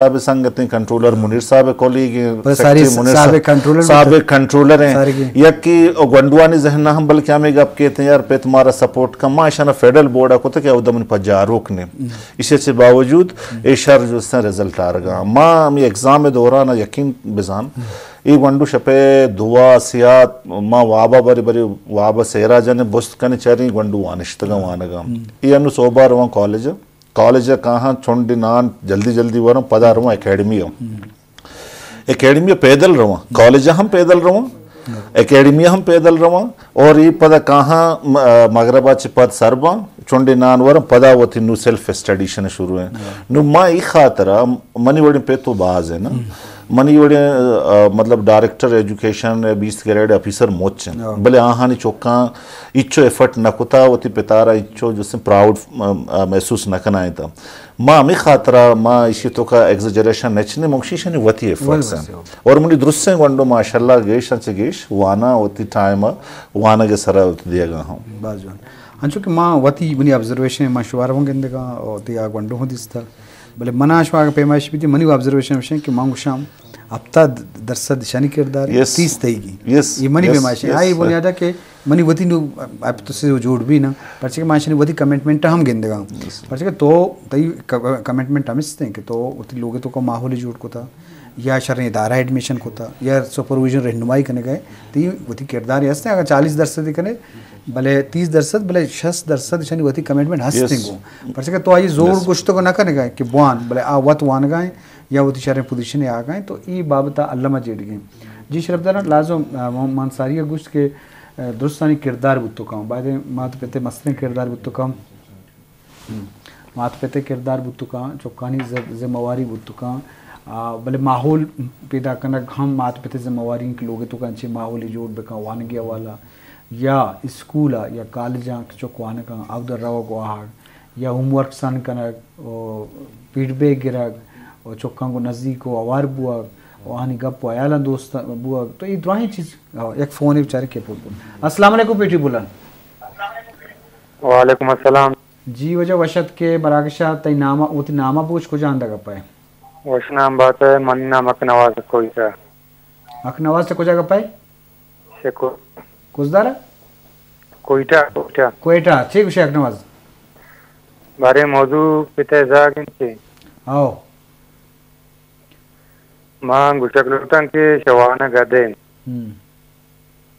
صاحب سنگتیں، کنٹرولر منیر صاحب کولیگ ہیں، بلے ساری سیکرٹری منیر صاحب صاحب، کنٹرولر صاحب بوتگ۔ کنٹرولر ہیں۔ ساری کی۔ یکی گونڈوانی ذہن نہ ہم، بلکہ ہمیں گپ کہتے ہیں، یار، پت مارا سپورٹ کن، ما اشانا فیڈرل بورڈ ء کتگ کہ اودا من پجاروک نے۔ ہم۔ ایشی چہ باوجود ہم۔ اے شر جو اس رزلٹ آرگا۔ ہم۔ ما ہمیں ایگزام دوران یقین بزان۔ ہم۔ اے گونڈو شپے دوا سیات ما وابا بری بری وابا سیرا جنے بست کنے چریں گونڈو وانشتگا ہم۔ وانگا۔ ہم۔ اے انو صوبہ رواں کالج۔ کالج ء کاہاں چنڈ نان جلدی جلدی وراں، پدا رواں اکیڈمی ء۔ ہم۔ اکیڈمی ء پیدل رواں، کالج ء ہم پیدل رواں، ہم۔ اکیڈمی ء ہم پیدل رواں، اور اے پدا کاہاں م-، مغرب ء چہ پد سر باں، چنڈ نان وراں، پدا وتی نو سیلف اسٹڈی شن شروع ہیں۔ ہم۔ نو ما اے خاطر ء منی وڑیں پت و باز ہیں نا۔ ہم۔ منی وڑیں، آ، مطلب ڈائریکٹر ایجوکیشن بیست گریڈ آفیسر مچ ہیں۔ ہاں۔ بلے آہانی چکاں ہچو ایفرٹ نہ کتا، وتی پتارا ہچو جسے پراؤڈ، آ، آ، محسوس نہ کنائینتا۔ ما ہمے خاطرا ما ایشی توکا ایگزیجریشن نچنے، مگشیشانی وتی ایفرٹس ہیں۔ اور منی درستیں گونڈو ماشاءاللہ گیش انچہ گیش وانا وتی ٹائم وانگ سرا وتی دیگا ہوں۔ باز جوان۔ انچو کہ ما وتی منی آبزرویشن ما شواروں گندگا اور تیا گونڈو ہوں دیستا۔ بلے منا شما اگہ پیمائش بیتی، منی آبزرویشن ہمشیں کہ من گوشاں ہپتاد درسد شانی کردار یس۔ تیس تئیگی۔ یس۔ یہ منی یس۔ پیمائش ہے۔ یس۔ آئی بنیادہ کہ منی وتی نو ہائپوتھیسس جوڑ بھی نا، پرچہ کہ من شانی وتی کمٹمنٹ ہم گندگا۔ یس۔ پرچہ کہ تو تئی ک-، کمٹمنٹ ہم استیں کہ تو وتی لوگے تو کو ماحول جوڑ کتا، یا شریں ادارہ ایڈمیشن کتا، یا سپرویژن رہنمائی کنگا ہے، تئی وتی کردار ہستیں۔ اگر چالیس درسد کنے، بلے تیس درسد، بلے شصت درسد شانی وتی کمٹمنٹ ہستیں یس۔ گو۔ پرچہ کہ تو آئی زور یس۔ گوشتگ نہ کنگا کہ بوان، بلے آ وت وانگا ہیں یا وتی شریں پوزیشن آگا ہیں، تو ای بابت الما جیڑگیں۔ جی شرف داران، لازم، آ، من، من ساری گوشت کہ، آ، درستانی کردار بوتو کم۔ باید مات پتے مستریں کردار بوتو کم۔ ہم۔ مات پتے کردار بوتو کم، چکانی ذ-، ذمہ واری بوتو کم۔ آ، بلے ماحول پیدا کنگ ہم مات پتے ذمہ واری ہیں کہ لوگے تو انچے ماحولی جوڑ بکن، وانگی حوالہ یا اسکول آ یا کالج آ کہ چک وانگا اودا روگ و آہگ یا ہوم ورک سن کنگ و فیڈ بیک گرگ و چکاں گو نزدیک و ہوار بوگ و آہانی گپ و حیالاں دوست بوگ، تو اے دراہیں چیز، آ، یک فونے بچارے کہ پور پور۔ السلام علیکم پیٹی بولان۔ وعلیکم السلام۔ جی واجہ وش ات کہ مراگش ء، تئی نام ء، وتی نام ء بگوش، کجا ہند ء گپ ء؟ وش نام بات ء، منی نام حق نواز کوئٹہ۔ حق نواز چہ کجا گپ ء؟ شکو۔ کزدار؟ کوئٹہ، کوئٹہ۔ کوئٹہ، چی گوشے حق نواز؟ بارے موضوع پتہ زاگ انت۔ او۔ ما گوشگ لوٹاں کہ شوانگ ء دیم ہم۔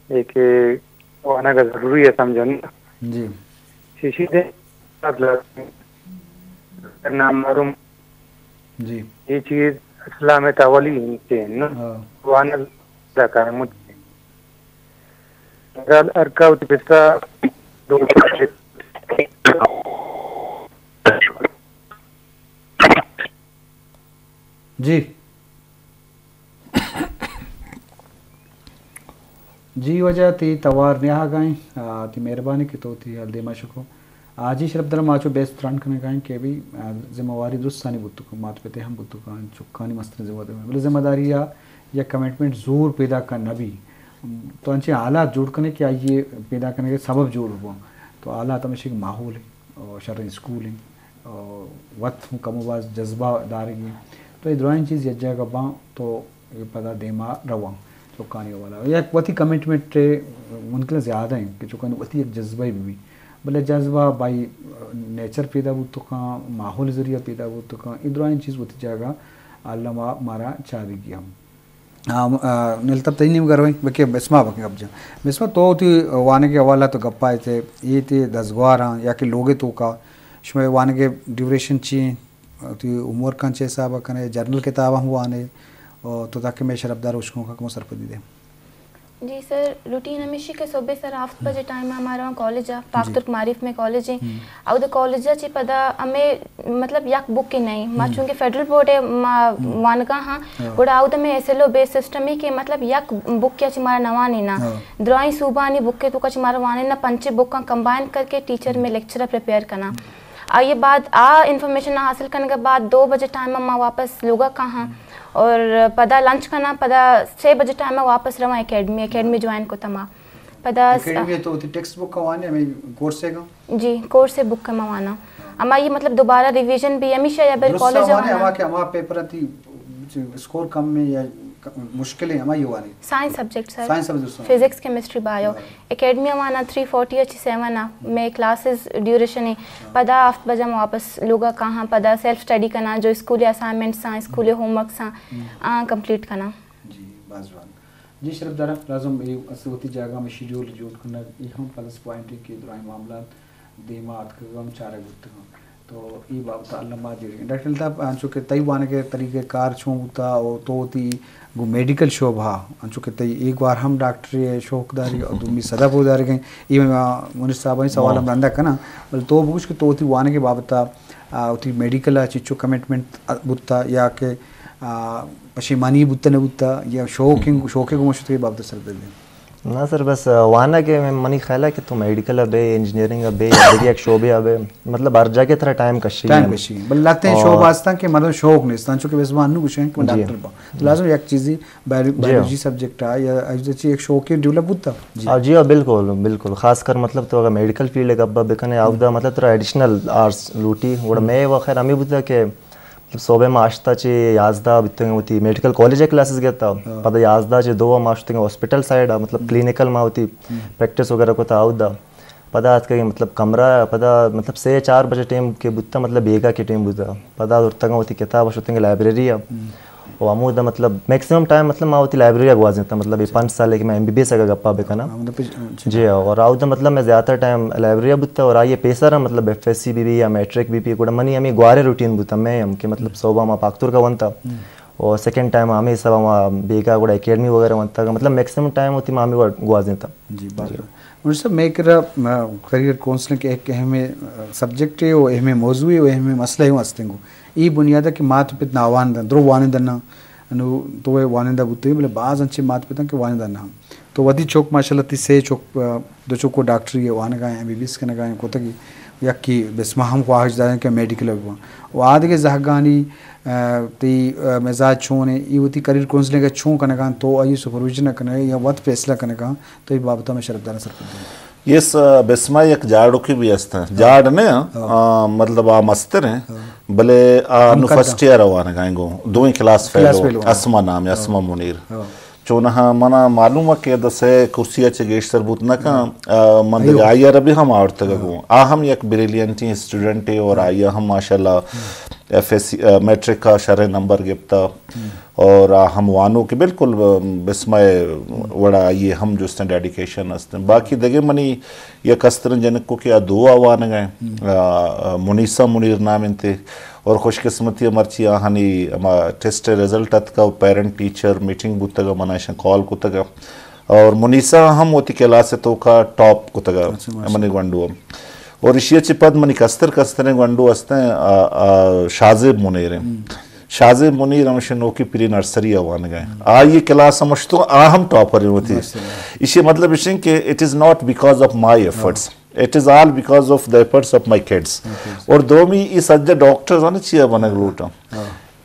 اے کہ وانگ ء ضروری ء سمجھن۔ جی۔ شیشی دے نام معلوم۔ جی۔ اے چیز اسلام ء تاولی انت نا۔ ہاں۔ وانگ دا کار مجھے۔ بہرحال ہر کا وتی پسا۔ جی۔ جی واجہ تئی توار نیاہگ ء ایں، آ، تئی مہربانی کہ تو تئی حال دیما شکو۔ آ، جی شرپ دل ما چو بیست تران کنگ ء ایں کہ بھئی، آ، ذمہ واری درستانی بوتکاں، مات پتے ہم بوتکاں، چکانی مستریں ذمہ داری، بلے ذمہ داری ء یک کمٹمنٹ زور پیدا کن نہ بی۔ تو انچیں حالات جوڑ کنے کہ آئی ء پیدا کنگ ء سبب جوڑ بباں۔ تو حالات ہمیشہ کہ ماحول ء، شریں اسکول ء، وت ہم کم و باز جذبہ دارگی۔ تو اے درائیں چیز یک جاگہ باں تو اے پدا دیما رواں چکانی حوالہ۔ یک وتی کمٹمنٹ ممکن زیادہ ہیں کہ چکانی وتی یک جذبہ بھی، بلے جذبہ بائی نیچر پیدا بوت کاں، ماحول ذریعہ پیدا بوت کاں، اے درائیں چیز وتی جاگہ علامہ مارا چاریگی ہم۔ آ، م-، آ، نلتب تئی نیمگ ء رویں، بکے بسما بکے گپ جن۔ بسما تو وتی وانگ ء حوالہ تو گپ آئے تے، اے تے دزگواراں یا کہ لوگ ء توکا شمئے وانگ ء ڈیوریشن چی ہیں؟ وتی ہوم ورکاں چے حساب ء کنے، جرنل کتاب ہم وانے، او تو تاکہ مئے شرپدار اشکنوکاں کمو سرپدی دے۔ جی سر، روٹین ہمیشی کہ صبح سر ہفت بجے ٹائم ء ہمارا وہاں کالج ء، پاک جی۔ ترک معارف میں کالج ہیں۔ ہم۔ او دا کالج ء چی پدا ہمیں مطلب یک بک ہی نہیں۔ ما ہم۔ چونکہ فیڈرل بورڈ ہے، ما ہم۔ وانگا ہاں۔ ہاں۔ گڑا او دا میں ایس ایل او بیس سسٹم ہی کہ مطلب یک بک یا چی مارا نوانے نا۔ ہاں۔ درائیں صوبانی بک کے تو کچ مارا وانے نا، پنچے بکاں کمبائن کر کے ٹیچر ہم۔ میں لیکچر پریپیئر کنا۔ ہم۔ آئیے بعد آ انفارمیشن حاصل کنگا بعد دو بجے ٹائم ما واپس لوگا کاہاں۔ ہم۔ اور پدا لنچ کناں، پدا سے بجے ٹائم ء واپس رواں اکیڈمی، اکیڈمی جوائن کتا ما۔ پدا س-، اکیڈمی ء تو وتی ٹیکسٹ بک ء وانے، ہمیں کورس ء گا؟ جی، کورس ء بک ء ما واناں۔ ہمائی مطلب دوبارہ ریویژن بھی ہمیشہ یا بل درست کالج ہمانے، ہما کہ ہما پیپر تی اسکور کم میں یا ک-، مشکل ہے، ہمائی ہوا نہیں۔ Science subject sir. Science subject sir. Physics, chemistry, bio. Bio. Academy ہمانا تھری فورٹی اچھی سیون آ، میں کلاسز ڈیوریشن ہے۔ ہاں۔ پدا ہفت بجہ ہم واپس لوگا کہاں، پدا سیلف اسٹڈی کنا، جو اسکول اسائنمنٹس آں، اسکول ہوم ورکس آں، ہم۔ آں کمپلیٹ کنا۔ جی، باز جوان۔ جی، شرف دارا، لازم اے اسے وتی جاگہ میں شیڈیول جوڑ کنگ، اے ہم پلس پوائنٹ ہے کہ درائیں معاملات دیما آتکگ ہم چارگ بوتگ ہم۔ تو اے بابت اللہ ما جیڑیں۔ ڈاکٹر الطاف، انچو کہ تئی وانگ ء طریقہ کار چون بوتا، او تو وتی گوں میڈیکل شعبہ، انچو کہ تئی ایک بار ہم ڈاکٹری ء شوق داری اور دومی صدف ء دارگ ء، اے ما منیر صاحب ء سوال ہم رندا کناں، بلے تو بگوش کہ تو وتی وانگ ء بابت ء، آ، وتی میڈیکل ء چنچو کمٹمنٹ بوتا یا کہ، آ، پشیمانی بوتا نہ بوتا یا شوق، شوق ء گوما شتگ، اے بابت ء سرپد بہ۔ نہ سر، بس، آ، وانگ ء منی خیال ہے کہ تو میڈیکل ء بے، انجینئرنگ ء بے، یا دگہ یک شعبے ء بے، مطلب ہر جگہ ترا ٹائم کشی ٹائم ہے۔ کشی۔ بلے لہتیں اور شعبہ ہستاں کہ مردم شوق نیست، انچو کہ بس ما انو گوشیں کہ من جی۔ ڈاکٹر باں۔ تو لازم یک چیزی بایو-، جی۔ بایولوجی سبجیکٹ آ یا ایجا چی یک شوقے ڈیولپ بوتا۔ جی۔ آ، جی، آ، بالکل، بالکل۔ خاص کر مطلب تو اگر میڈیکل فیلڈ ء گپ بکنے، آ، اودا مطلب ترا ایڈیشنل آرز لوٹی، گڑا مے و خیر ہمیں بوتا کہ مطلب صبح ما ہشت ء چہ یازدہ بیتگیں وتی میڈیکل کالج ء کلاسز گتا۔ ہاں۔ پدا یازدہ چہ دو ما شتگیں ہاسپٹل سائیڈ ء، مطلب ہم۔ کلینیکل ما وتی ہم۔ پریکٹس وغیرہ کتا اودا۔ پدا اتکگیں مطلب کمرہ ء، پدا مطلب سے چار بجے ٹائم کہ بوتا، مطلب بیگا کہ ٹائم بوتا۔ پدا زرتگاں وتی کتاب ء شتگیں لائبریری ء۔ ہم۔ و ہمودا مطلب میکسیمم ٹائم مطلب ما وتی لائبریری ء گوازینتا، مطلب اے پنچ سال ء کہ ما ایم بی بی ایس ء گپا بکناں۔ ہاں، مطلب پچ-، اچھا۔ جی، اور اودا مطلب میں زیادہ ٹائم لائبریری ء بوتا اور آئیے پیسر مطلب F S C B B یا میٹرک بی پی گڑا منی ہمیں گوارے روٹین بوتا، میں ہم کہ مطلب صبح ما پاکتور کا ونتا۔ ہم۔ اور سیکنڈ ٹائم ہمیں سب ہما بیگا گڑا اکیڈمی وغیرہ ونتا، مطلب میکسیمم ٹائم ہوتی ما ہمیں گوا-، گوازینتا۔ جی، بات جی۔ ہے۔ منیر صاحب، میں کرا، آ، کریئر کونسلنگ ایک اہم، آ، سبجیکٹ ہے، وہ اہم موضوع ہے، وہ اہم مسئلہ ہے، وہ ہستیں گو۔ ای بنیاد ہے کہ مات پت نہ وانندہ، درو وانندہ نہ، انو تو وانندہ بوتے، بلے باز انچے مات پتاں کہ وانندہ نہ۔ تو وتی چوک ماشاءاللہ تی سے چوک، آ، دو چوکو ڈاکٹری ء وانگا ایں، ایم بی بی ایس کنگا ایں، کتگی یکی بسما ہم خواہش داریں کہ میڈیکل ء بواں۔ و آدگہ زہگانی، آ، تی، آ، مزاج چون ایں، ای وتی کریئر کونسلنگ ء چون کنگا، تو آئی سپرویژن ء کنگا یا وت فیصلہ کنگا، تو ای بابت ء میں شرف داریں سرپد دیں۔ یس، آ، بسما یک جاڑوکی بھی است ہیں۔ جاڑ نے، ہاں۔ آ، مطلب آ مستر ہیں، ہاں۔ بلے آ ہم نو قد فرسٹ ایئر وانگا ایں گو، دوئیں کلاس کلاس فیلو، فیلو، ہاں۔ اسما نام ہے، ہاں۔ اسما منیر۔ ہاں۔ چونہا منا معلوم ہے کہ دسے کرسی ء چہ گیشتر بوت نہ کن، ہاں۔ آ، من دگہ ایو۔ آئی ء را بھی ہم آورتگ ہاں۔ گوں۔ آ ہم یک بریلینٹیں اسٹوڈنٹ ہے اور ہاں۔ آئی ء ہم ماشاءاللہ ایف ایس سی، آ، میٹرک کا شریں نمبر گپتا ہم۔ اور آ ہم وانو کہ بالکل، آ، بسمہ وڑا آئی ء ہم جستیں ڈیڈیکیشن ہستیں۔ باقی دگہ منی یک استریں جنکو کہ آ دو آ وانگ ء، ہم۔ آ، آ، منیسا منیر نام انت۔ اور خوش قسمتی ء مرچی آہانی ہما ٹیسٹ ء رزلٹ اتکا و پیرنٹ ٹیچر میٹنگ بوتگا، منا اشاں کال کتگا۔ اور منیسا ہم وتی کلاس ء توکا ٹاپ کتگا، اچھا، ماشاءاللہ۔ منی گونڈو ء۔ اور اشی ء چہ پد منی کستر کستریں گونڈو ہستیں، آ، آ، شاہ زیب منیر ہیں۔ ہم۔ شاہ زیب منیر ہمشہ نوکی پری نرسری ء وانگ ء۔ ہم۔ آئی کلاس ہمشتو آ ہم ٹاپر ہیں وتی۔ ماشاءاللہ۔ اشی مطلب اشیں کہ it is not because of my efforts۔ ہاں۔ It is all because of the efforts of my kids۔ Okay. اور دومی ای سجہ ڈاکٹر زانے چیا بنگ لوٹاں۔ ہاں۔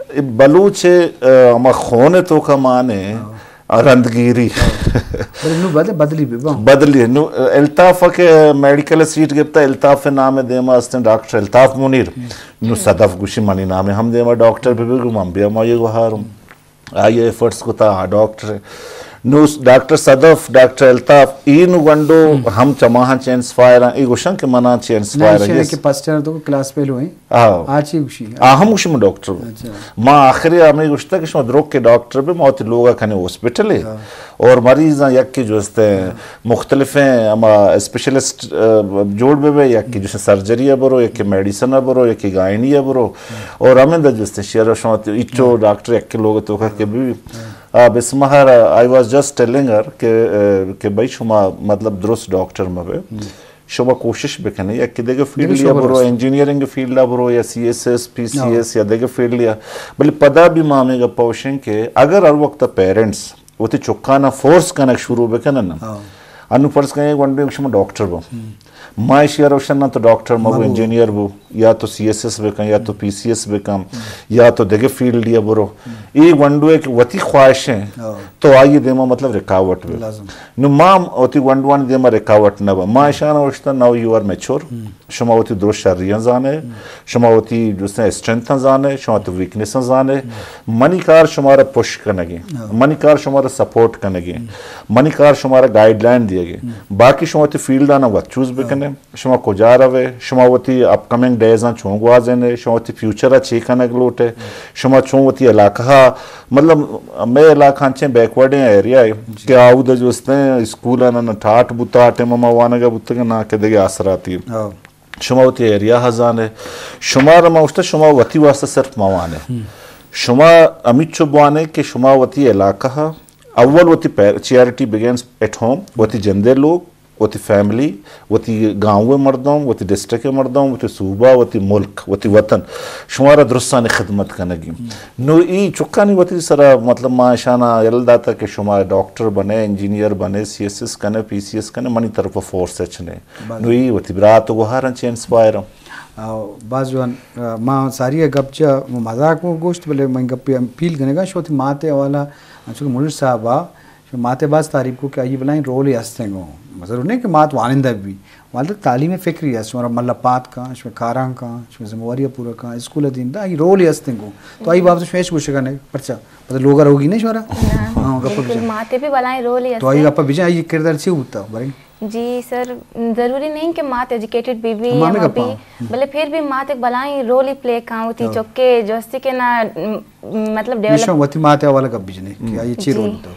اے بلوچ، آ، ہما خون توکا مانے، ہاں۔ آ، رندگیری۔ ہاں۔ بلے نو بدل-، بدلی بہ باں۔ بدلی نو، آ، الطاف کہ میڈیکل سیٹ گپتا، الطاف نام دیما استیں ڈاکٹر الطاف منیر۔ ہم۔ نو صدف گوشی منی نام ہم دیما ڈاکٹر بہ بہ گو من بیا ما یہ گوہارم۔ آئی ء ایفرٹس کتا، آ ڈاکٹر ء۔ نو ڈاکٹر صدف، ڈاکٹر الطاف، اے نو گونڈو ہم۔ ہم چماہاں چہ انسپائر ہیں، اے گوشن کہ منا چہ نہ، انسپائر ایشی ہیں، ہے یس۔ کہ فرسٹ ایئر تو کلاس فیلو ہیں۔ آ۔ آ چی گوشی؟ آ ہم گوشی من ڈاکٹر ہوں۔ اچھا۔ ما آخری ہمیں گوشتا کہ شما دروک کے ڈاکٹر بے، ما وتی لوگا کنے ہاسپٹل ہے۔ ہاں۔ اور مریضاں یک کے جو ہستے ہیں، ہاں۔ مختلفیں ہما اسپیشلسٹ، آ، جوڑ بہ بے، یکے جیسے سرجری ء برو، یکے میڈیسن ء برو، یکے گائنی ء برو۔ اور ہمیں دا جیسے شیئر شما تے اچو ڈاکٹر یکے لوگ تو کر کے بھی۔ آ، بسمہ ء I was just telling her کہ، آ، کہ بھائی شما مطلب درست ڈاکٹر مہ بے۔ شما کوشش بکنے، یکے دیگه فیلڈ یا برو، انجینئرنگ فیلڈ ء برو یا سی ایس ایس، پی سی ایس یا دیگه فیلڈ یا، بلے پدا بھی ما ہمیں گپا وشیں کہ اگر ہر وقت پیرنٹس وتی چکانا فورس کنگ شروع بکنن۔ ہاں۔ انو فرض کنیں گونڈے شما ڈاکٹر بو۔ ہم۔ ما ایشی ءَ روشن نہ تو ڈاکٹر مبو، مبو۔ انجینئر بو، یا تو سی ایس ایس بکن، یا تو پی سی ایس بکن، یا تو دگہ فیلڈ یا برو۔ اے گونڈو ءِ کہ وتی خواہش ایں، ہاں۔ تو آئی دیما مطلب رکاوٹ بے۔ لازم۔ نو ما وتی گونڈوانی دیما رکاوٹ نہ با۔ ما اشانا گوشتا، now you are mature۔ شما وتی درست شریاں زانے، شما وتی جستیں اسٹرینتھاں زانے، شما وتی ویکنساں زانے۔ منی کار شمارا پش کنگے، ہاں۔ منی کار شمارا سپورٹ کنگے، منی کار شمارا گائیڈ لائن دیگے۔ باقی شما وتی فیلڈ آنا وت چوز بکنے۔ شما کجا روے، شما وتی اپ کمنگ ڈیزاں چون گوازینے، شما وتی فیوچر ءَ چے کنگ لوٹے، شما چون وتی علاقہ ءَ، مطلب، مئے علاقہ انچیں بیکورڈیں ایریا ہے کہ آودا جستیں اسکول آنا نہ ٹاٹ بوتا، آ ٹائم ما وانگا بوتگا، نہ کہ دگہ آسراتی۔ ہاں۔ شما وتی ایریا ءَ زانے، شمارا ما گوشتا شما وتی واسطہ صرف موانے۔ شما ہمیچو بوانے کہ شما وتی علاقہ ءَ اول وتی پیر-، charity begins at home، وتی جندے لوگ، وتی فیملی، وتی گاؤں ءِ مردم، وتی ڈسٹرکٹ ءِ مردم، وتی صوبہ، وتی ملک، وتی وطن، شمارا درستانی خدمت کنگی۔ نو ای چکانی وتی سرا، مطلب، ما اشانا یل داتا کہ شما ڈاکٹر بنے، انجینئر بنے، سی ایس ایس کنے، پی سی ایس کنے، منی طرف فورس اچ نے۔ بلے۔ نو ای وتی برات و گوہاراں چے انسپائر ہم۔ آ، باز جوان، آ، ما ساری ءَ گپ چہ مزاق و گوشت، بلے من گپ فیل کنگا شو وتی مات ءِ حوالہ، انچو کہ منیر صاحب آ، شو مات ءِ باز تعریف کو کہ آئی بلائیں رولے ہستیں گو۔ ضرور نہیں کہ مات وانندہ بھی، والدہ تعلیم فکری است، شمارا ملا پات کن، شمے کاراں کن، شمے ذمہ واری پورا کن، اسکول دین دا، آئی رولے ہستیں گو۔ تو آئی بابت شما ہیچ گوشگا نہیں، پرچا؟ پتہ لوگا روگی نہیں شمارا؟ نہ، ہاں، گپ بالکل، بجن۔ مات ءِ بھی بلائیں رولے تو آئی ہستیں۔ گپا بجن، آئی کردار چی بوتا، بریں؟ جی سر، ضروری نہیں کہ مات ایجوکیٹڈ بی بی ہم یا ہمیں ماں گپا بی، ہوں۔ بلے پھر بھی مات ایک بلائیں رولے پلے کن ہوتی ہاں۔ چکے جو ہستی کہ نہ، م-، مطلب ڈیولپ۔ وتی مات ءِ حوالہ گپ بجنے کہ آئی چی جی۔ رول تو؟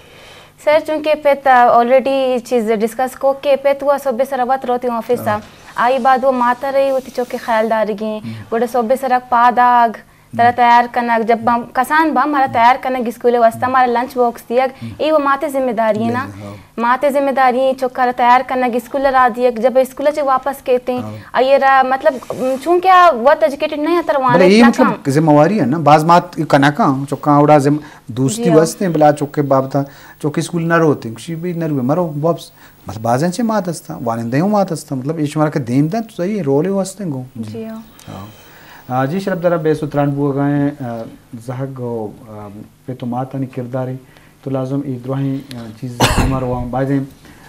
سر، چونکہ پت آلریڈی چیز ڈسکس کو کہ پت ہوا صبح سر وت روتی ہوں آفس آ۔ ہاں۔ آئی بعد وہ ماتا رہی ہوتی چکے خیال دارگی۔ ہم۔ گوڑے صبح سر پاد آگ، ترا تیار کنگ، جب ہم کسان با، مارا تیار کنگ اسکول واسطہ، مارا لنچ باکس دیگ، اے وہ ماتے ذمہ داری ہے نا۔ بالکل، ہاں۔ ماتے ذمہ داری ہے، چکا را تیار کنگ، اسکول را دیگ، جب اسکول چے واپس کیتے ہیں، ہاں۔ آئیے را، مطلب، چونکہ آ وت ایجوکیٹڈ نہیں ہے، تر بلے وانگ اے نہ مطلب کم۔ ذمہ واری ہے نا، باز مات کنکاں، چکاں اوڑا ذمہ، دوستی جی، ہاں۔ واسطے، بلا چکے بابتا، چکے اسکول نہ روتے، کچھ بھی نہ روے، مرو واپس۔ مطلب، بازیں چہ مات ہستاں، وانندہ ہوں مات ہستاں، مطلب، اے شمارا کہ دیم دنت، تو صحیح رولے ہوں ہستیں گوں۔ جی۔ جی ہاں۔ ہاں۔ آ، جی شرپ دارا بے سو تران بوگا ہیں، آ، زہگ و، آ، پت و ماتانی کردارے، تو لازم اے دراہیں، آ، چیز دیما رواں۔ بازیں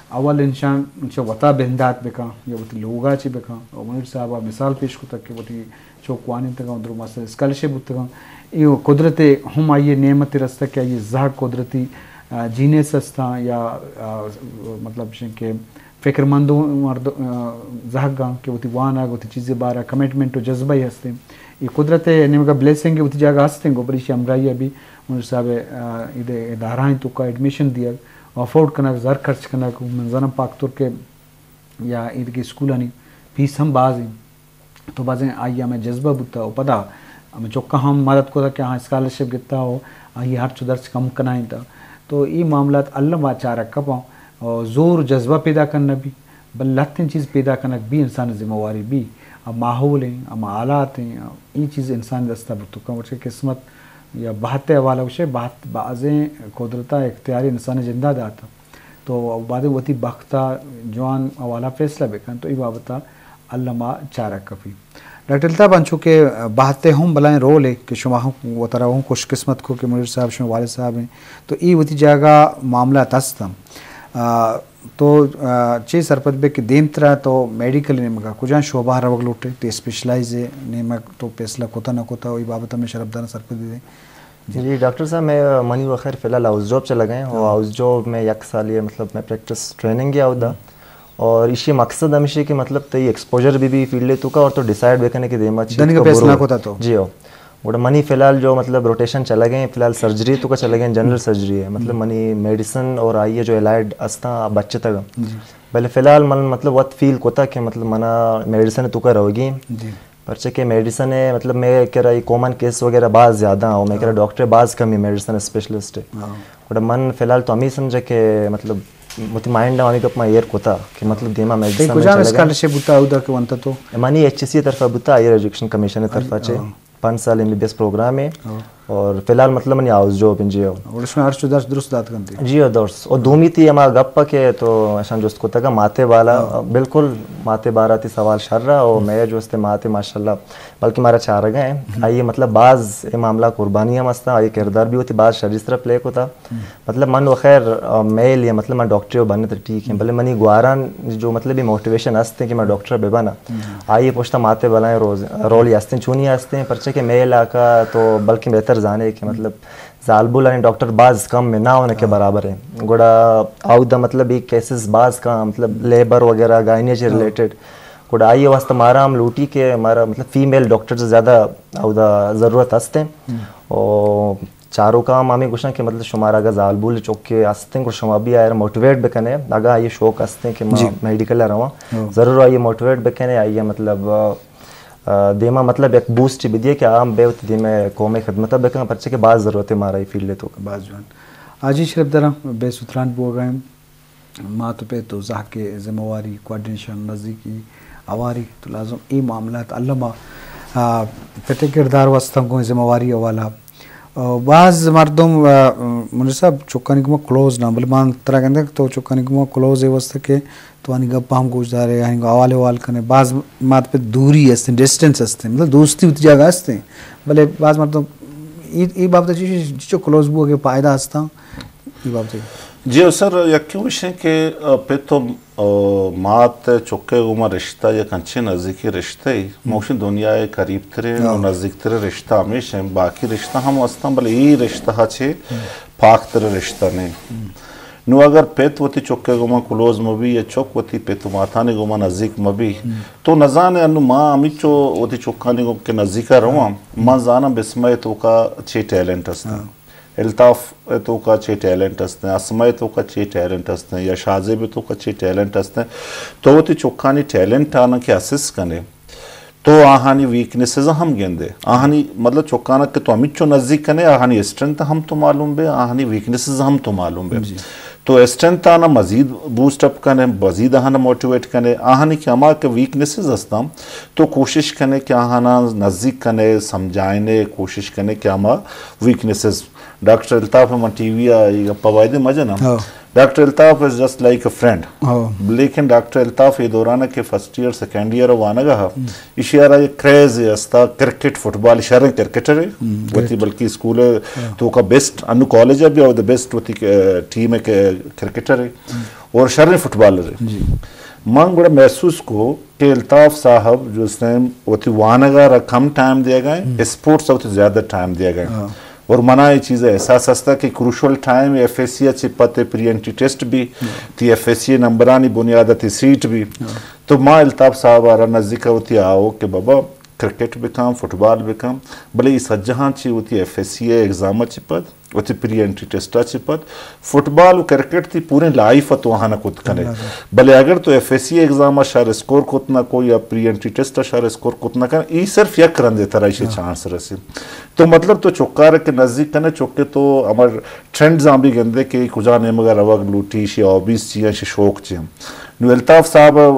اول انسان چہ وتا بندات بکاں یا وتی لوگا چہ بکاں۔ و منیر صاحب آ مثال پیش کتگ کہ وتی چوک وانینتگاں، درو ماسٹر اسکالرشپ بوتگاں۔ اے قدرت ہم آئی نعمت رستہ کہ آئی زہگ قدرتی، آ، جینیس ہستاں یا، آ، مطلب شن کہ فکرمندوں مرد، آ، زہگاں کہ وتی وانگ، وتی چیزے بارا کمٹمنٹ و جذبہ ہی ہستیں۔ اے قدرت نیمگا بلیسنگ وتی جاگہ ہستیں گو، بلے ایشی ہمراہی ابھی منیر صاحب، آ، ادے ادارہ ہیں تو کا ایڈمیشن دیگ، افورڈ کنگ، زر خرچ کنگ، من زاناں پاک ترک یا ایدگہ اسکولانی فیس ہم باز ہیں۔ تو بازیں آئی ہمیں جذبہ بوتا و پدا ہمیں چکا ہم مدد کتا کہ آہاں اسکالرشپ گتا و آئی ہرچ و درچ کم کنائینتا۔ تو ای معاملات الم آ چارگ کپاں و زور جذبہ پیدا کن نبی، بل لہتیں چیز پیدا کنگ بی انسان ذمہ واری بی۔ آ ماحول ہیں، ہما حالات ہیں، ای چیز انسان دستا بوتو کن، ورچہ قسمت یا بہت حوالہ گوشے، بہت بازیں قدرتا اختیاری انسان جندا داتا۔ تو بعد وتی بخت ء جوان حوالہ فیصلہ بکن تو اے بابت ء الم ء چارگ کپی۔ ڈاکٹر الطاف، انچو کہ بہت ء ہم بلائیں رولے کہ شما ہم وترا ہم خوش قسمت کو کہ منیر صاحب شما والد صاحب ہیں، تو اے وتی جاگہ معاملات ہست ہم۔ آ، تو، آ، چے سرپد بے کہ دیمترا تو میڈیکل نیمگا کجا شعبہ روگ لوٹے، تے اسپیشلائز نیمگ تو فیصلہ کتا نہ کتا، اے بابت ہمیں شرفدار سرپدی دے۔ جی ڈاکٹر صاحب، میں، منی و خیر فی الحال ہاؤس جاب چہ لگا ہیں، اور ہاؤس جاب میں یک سال یہ، مطلب، میں پریکٹس ٹریننگ گیا ہوتا۔ اور اسی مقصد ہمیشہ کہ، مطلب، تئی ایکسپوجر بھی، بھی فیلڈ تو کا، اور تو ڈیسائیڈ بکنے کہ دیما چی دنگا تو پیس برو۔ نہ کوتا تو۔ جی ہو۔ گوڑا منی فی الحال جو، مطلب، روٹیشن چلا گئے ہیں، فی الحال سرجری تو کا چلا گئے ہیں، جنرل سرجری ہے، مطلب، منی میڈیسن اور آئیے جو الائیڈ استا بچتا گا۔ جی۔ بلے فی الحال من، مطلب، وقت فیل کوتا کہ، مطلب، منا میڈیسن تو کا روگی۔ جی۔ پرچہ کہ میڈیسن ہے، مطلب، میں کرا یہ کامن کیس وغیرہ باز زیادہ ہوں، میں کرا ڈاکٹر باز کمی، میڈیسن اسپیشلسٹ ہے۔ ہاں۔ گڑا من فی الحال تو ہمیں سمجھا کہ، مطلب، متی مائنڈ ہمیں گپ ما ایر کوتا کہ، مطلب، دیما میڈیسن کجا میں چلے گا۔ اسکالرشپ بوتا اودا کہ ونتا تو؟ منی ایچ سی طرفا بوتا، ہائیر ایجوکیشن کمیشن طرفا چے۔ ہاں۔ پانچ سال M B B S program ہے۔ ہاں۔ اور فی الحال مطلب منی ہاؤس جاب انجی ہو۔ اور اس میں ہر چو درس درست دات کنتی؟ جی ہو، درس۔ اور دومی تی ہما گپ کہ تو اشان جست کتگا ماتے بالا، بالکل ماتے بارا تی سوال شر رہا، اور میں جو استے ماتے ماشاءاللہ بلکہ مارا چارگا ہیں۔ آئیے مطلب باز اے معاملہ قربانی ہم استا، آئیے کردار بھی ہوتی باز شری سرا پلے کتا۔ مطلب من و خیر، آ، میل یا مطلب من ڈاکٹر بنت ٹھیک ہیں، بلے منی گواران جو مطلب یہ موٹیویشن ہستے کہ میں ڈاکٹر بہ بنا، آئیے پشتا ماتے بلائیں روز، رول ہی ہستے، چونی ہستے، پرچہ کہ میل آکا تو بلکہ بہتر زانے کہ مطلب زالبولانی ڈاکٹر باز کم میں نہ ہونے کے برابر ہیں۔ گڑا آؤدا مطلب یہ کیسز باز کا مطلب لیبر وغیرہ گائنی سے ریلیٹڈ۔ گڑا آئیے واسطہ مارا ہم لوٹی کہ ہمارا مطلب فیمیل ڈاکٹر سے زیادہ آؤدا ضرورت ہستے۔ اور چاروکاں ہم ہمیں گوشاں کہ مطلب شمارا اگاں زالبول چکے ہستیں، گڑا شما بھی آئرا موٹیویٹ بکنے، اگاں آئی شوق ہستیں کہ ما میڈیکل ءَ رواں، ضرور آئی موٹیویٹ بکنے، آئی مطلب، آ، آ، دیما مطلب ایک بوسٹ بدیے کہ آ ہم بے وتی دیما قوم خدمت بکن، پرچہ کہ باز ضرورت ہے مارا یہ فیلڈ تو۔ باز جوان۔ حاجی شرف دراں بے ستران بوگا ہیں۔ مات و پت و زہگ ءِ ذمہ واری، کوآرڈینیشن، نزیکی، ہواری، تو لازم اے معاملات الما، آ، پت ءِ کردار واسطہ گوں ذمہ واری حوالہ۔ آ، باز مردم، آ، منیر صاحب چکانی گوما کلوز نہ، بلے من ترا گندگ تو چکانی گوما کلوز ءِ واسطہ کہ تو آنی گپ ہم گوش دارے، آنی گوں حوالے حوال کنے، باز مات پت دوری ہستیں، ڈسٹنس ہستیں، مطلب دوستی وتی جاگہ ہستیں، بلے باز مردم اے، اے بابت چی، چی، چو کلوز بوگ ءِ فائدہ ہستاں؟ اے بابت۔ جی سر، یکے وشیں کہ، آ، پت و، آ، مات چکے گوما رشتہ یک انچیں نزیکیں رشتہ ای، موشن دنیا ءِ قریب تریں و نزیک تریں رشتہ ہمیش ہیں، باقی رشتہ ہم ہستاں، بلے اے رشتہ چے پاک تریں رشتہ نہیں۔ نو اگر پت وتی چکے گوما کلوز مبی یا چک وتی پت و ماتانی گوما نزیک مبی، تو نزانے انو ما ہمیچو وتی چکانی گوما کہ نزیکا رواں، من زاناں بسمہ ءِ توکا چے ٹیلنٹ ہستاں۔ الطاف ءِ توکا چے ٹیلنٹ ہستیں، اسماء ءِ توکا چے ٹیلنٹ ہستیں، یا شاہزیب ءِ توکا چے ٹیلنٹ ہستیں، تو وتی چکانی ٹیلنٹ آناں کہ اسس کنے، تو آہانی ویکنسز ہم گندے۔ آہانی مطلب چکانا کہ تو ہمیچو نزیک کنے، آہانی اسٹرینتھ ہم تو معلوم بے، آہانی ویکنسز ہم تو معلوم بے۔ تو اسٹرینتھ آناں مزید بوسٹ اپ کنے، مزید آہانا موٹیویٹ کنے، آہانی کہ ہما کہ ویکنسز ہستاں، تو کوشش کنے کہ آہانا نزیک کنے، سمجھائنے، کوشش کنے کہ ہما ویکنسز ڈاکٹر الطاف ءَ من ٹی وی ءَ اے گپ ءَ وعدے مہ جناں۔ Doctor Altaf is just like a friend. لیکن ڈاکٹر الطاف اے دوران ءَ کہ فرسٹ ایئر، سیکنڈ ایئر ءَ وانگ ءَ ہا، ایشی ءَ را یک کریز استا کرکٹ، فٹبال، شریں کرکٹر ہے۔ وتی بلکہ اسکول ءِ توکا بیسٹ، انو کالج ءَ بھی او دا بیسٹ وتی، آ، ٹیم ءِ کہ کرکٹر ہے اور شریں فٹبالر ہے۔ من گڑا محسوس کو کہ الطاف صاحب جو اس ٹائم وتی وانگ ءَ را کم ٹائم دیگ ءَ ہیں، اسپورٹس ءَ وتی زیادہ ٹائم دیگ ءَ ہیں۔ اور منا یہ چیز ءِ احساس ہستا کہ crucial time F S C ءَ چہ پد پری انٹری ٹیسٹ بھی، تی ایف ایس سی ءِ نمبرانی بنیاد ءَ تی سیٹ بھی۔ تو ما الطاف صاحب ءَ را نزیک ءَ وتی آؤ کہ بابا کرکٹ بکن، فٹبال بکن، بلے ای سجہاں چہ وتی ایف ایس سی ءِ ایگزام ءَ چہ پد وتی پری انٹری ٹیسٹ ءَ چہ پد فٹبال و کرکٹ تی پوریں لائف ءَ تو آہانا کت کنے۔ بلے اگر تو ایف ایس سی ایگزام ءَ شر اسکور کت نہ کو یا پری انٹری ٹیسٹ ءَ شر اسکور کت نہ کن، ای صرف یک رندے ترا ایشی چانس رسی۔ تو مطلب تو چکار کہ نزیک کنے، چکے تو امر ٹرینڈز آں بھی گندے کہ کجا نیمگ ءَ روگ لوٹی، ایشی ہابیز چی ہیں، ایشی شوق چی ہیں۔ نو الطاف صاحب، آ،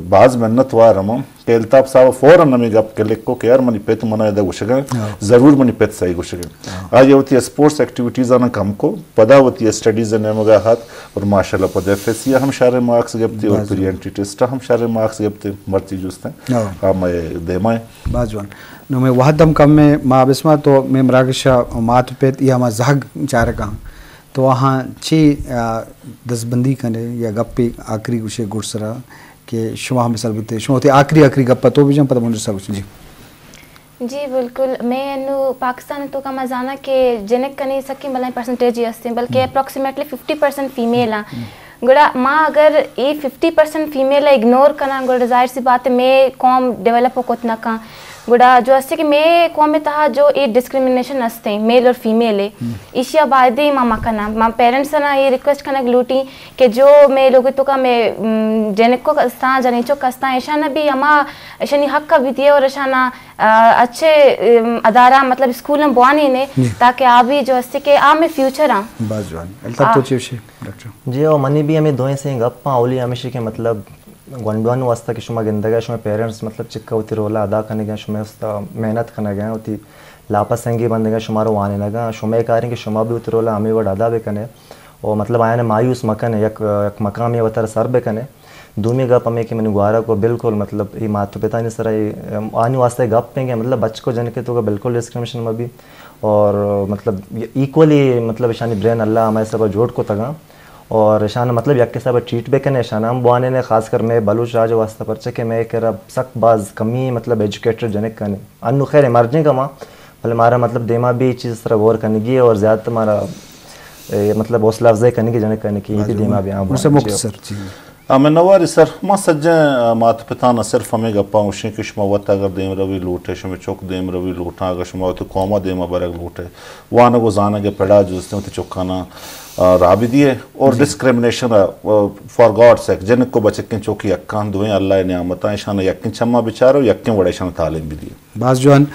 باز منت وار ہم۔ کہ الطاف صاحب فوراً ہمے گپ کلک کو کہ یار منی پت منا ادا گوشگ ءَ، ضرور منی پت صحیح گوشگ ءَ۔ آئی ءَ وتی اسپورٹس ایکٹیویٹیز آناں کم کو، پدا وتی اسٹڈیز ءِ نیمگ ءَ ہت اور ماشاءاللہ پدا ایف ایس سی ءَ ہم شریں مارکس گپتی اور پری انٹری ٹیسٹ ءَ ہم شریں مارکس گپتی۔ مرچی جست ہیں آ مئے دیما ہیں۔ باز جوان۔ نو مئے وہد ہم کم ہے، ما بسما تو مئے مراگش ءَ مات پت یا ما زہگ چارگاں تو آہاں چی، آ، دزبندی کنے یا گپے آخری گوشے گڈسرا کہ شما ہم مثال بوتے، شما وتی آخری، آخری گپ ءَ تو بجن، پدا منیر صاحب گوشن۔ جی۔ جی بالکل، میں انو پاکستان تو کا مزانا کہ جنک کنے سکیں بلائیں پرسنٹیج ہی ہستیں، بلکہ اپروکسیمیٹلی ففٹی پرسنٹ فیمیل ہیں۔ گڑا ما اگر اے ففٹی پرسنٹ فیمیل اگنور کناں، گڑا ظاہر سی بات ہے میں قوم ڈیولپ کت نہ کن۔ گڑا جو ہستے کہ میں قوم تہا جو اے ڈسکریمنیشن ہستیں میل اور فیمیل ہے، ایشیا بایدے ما مکناں۔ ما پیرنٹس نا یہ ریکویسٹ کنگ لوٹی کہ جو مئے لوگ تو کا مئے، م، جنکو کستاں، جنیچو کستاں، ایشاں بھی ہما ایشانی حق بھی دیے اور ایشاں، آ، اچھے، ام، ادارہ مطلب اسکول ہم بوانی نے، تاکہ آ بھی جو ہستے کہ آ مئے فیوچر ہاں۔ باز جوان۔ الطاف تو چی وشی ڈاکٹر؟ جی، او منی بھی ہمیں دوئیں سے گپ ہاں، اولی ہمیشی کہ مطلب گونڈوان واسطہ کہ شما گندگا شما پیرنٹس مطلب چکا وتی رولا ادا کنگا، شما واسطہ محنت کنگا، وتی لاپسنگی بندگاں، شمارا وانینگاں، شمئے کاریں کہ شما بھی وتی رول ءَ ہمے وڑ ادا بکنے اور مطلب آیاں مایوس مکنے، یک، یک مقامے وتارا سر بکنے۔ دومی گپ ہمے کہ منی گوارا کو بالکل مطلب اے مات پتانی سرا اے، آنی واسطہ گپ ایں کہ مطلب بچک و جنک ءِ توکا بالکل ڈسکریمنیشن مہ بی اور مطلب ایکولی مطلب اشانی برین اللہ ہمے حسابا جوڑ کتگاں اور اشان مطلب یک حسابا ٹریٹ بکنے، اشان ہم بوانینے، خاص کر مئے بلوچ راج واسطہ، پرچہ کہ مئے کرا سک باز کمی مطلب ایجوکیٹڈ جنک کنے۔ انو خیر ایمرجنگ ہما، بلے مارا مطلب دیما بھی اے چیز سرا غور کنگی ہے اور زیادہ تر مارا، اے، مطلب حوصلہ افزائی کنگی جنک کنے کہ اے بھی دیما بھی آں۔ مختصر چیز۔ آ، منواری سر، ما سجیں، آ، مات پتانا صرف ہمے گپاں گوشیں کہ شما وت اگر دیم روی لوٹے، شمے چک دیم روی لوٹاں، اگر شما وتی قوما دیما برگ لوٹے، وانگ و زانگ ءِ پڑا جستیں وتی چکاناں، آ، راہ بدیے اور ڈسکریمنیشن ءَ، آ، فار گاڈ سیک، جنک و بچکیں چک یکاں، دوئیں اللہ ءِ نعمتاں، اشاں یکیں چما بچارو، یکیں وڑا اشاں تعلیم بدیے۔ باز جوان۔